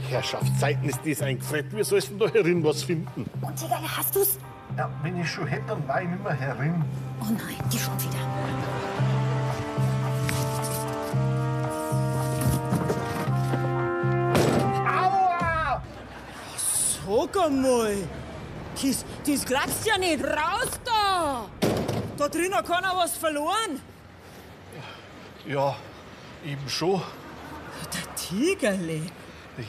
Herrschaftszeiten ist das ein Gefrett. Wie sollst du denn da herin was finden? Und Tigerle, hast du's? Ja, wenn ich schon hätte, dann war ich nicht mehr herin. Oh nein, die schon wieder. Aua! Sag einmal, das kratzt ja nicht. Raus da! Da drin hat keiner was verloren. Ja, eben schon. Der Tigerle.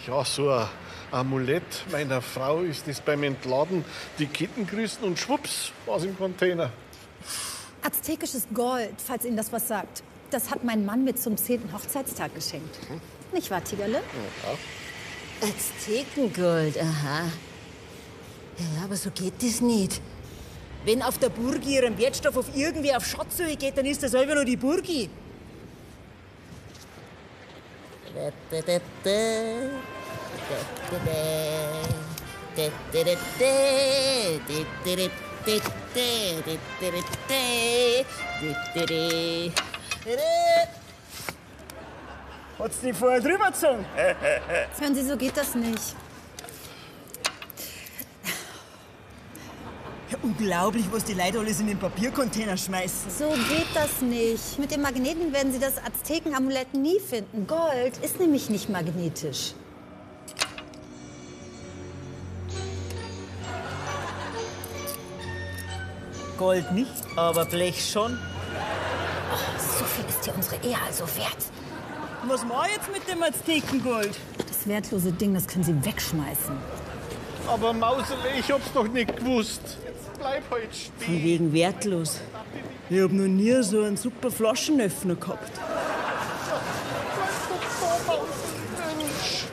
Ja, so ein Amulett meiner Frau ist das beim Entladen. Die Ketten gerissen und schwupps, war's im Container. Aztekisches Gold, falls Ihnen das was sagt. Das hat mein Mann mir zum 10. Hochzeitstag geschenkt. Nicht wahr, Tigerle? Ja. Aztekengold, aha. Ja, aber so geht das nicht. Wenn auf der Burgi ihrem Wertstoff auf irgendwie auf Schatzsuche geht, dann ist das einfach nur die Burgi. Hat's die vorher drüber gezogen? Hören Sie, so geht das nicht. Ja, unglaublich, was die Leute alles in den Papiercontainer schmeißen. So geht das nicht. Mit dem Magneten werden Sie das Aztekenamulett nie finden. Gold ist nämlich nicht magnetisch. Gold nicht, aber Blech schon. Oh, so viel ist dir unsere Ehe also wert. Was mach ich jetzt mit dem Aztekengold? Das wertlose Ding, das können Sie wegschmeißen. Aber Mausele, ich hab's doch nicht gewusst. Jetzt bleib halt stehen. Von wegen wertlos. Ich hab noch nie so einen super Flaschenöffner gehabt. Bleib doch da, Mausele, Mensch.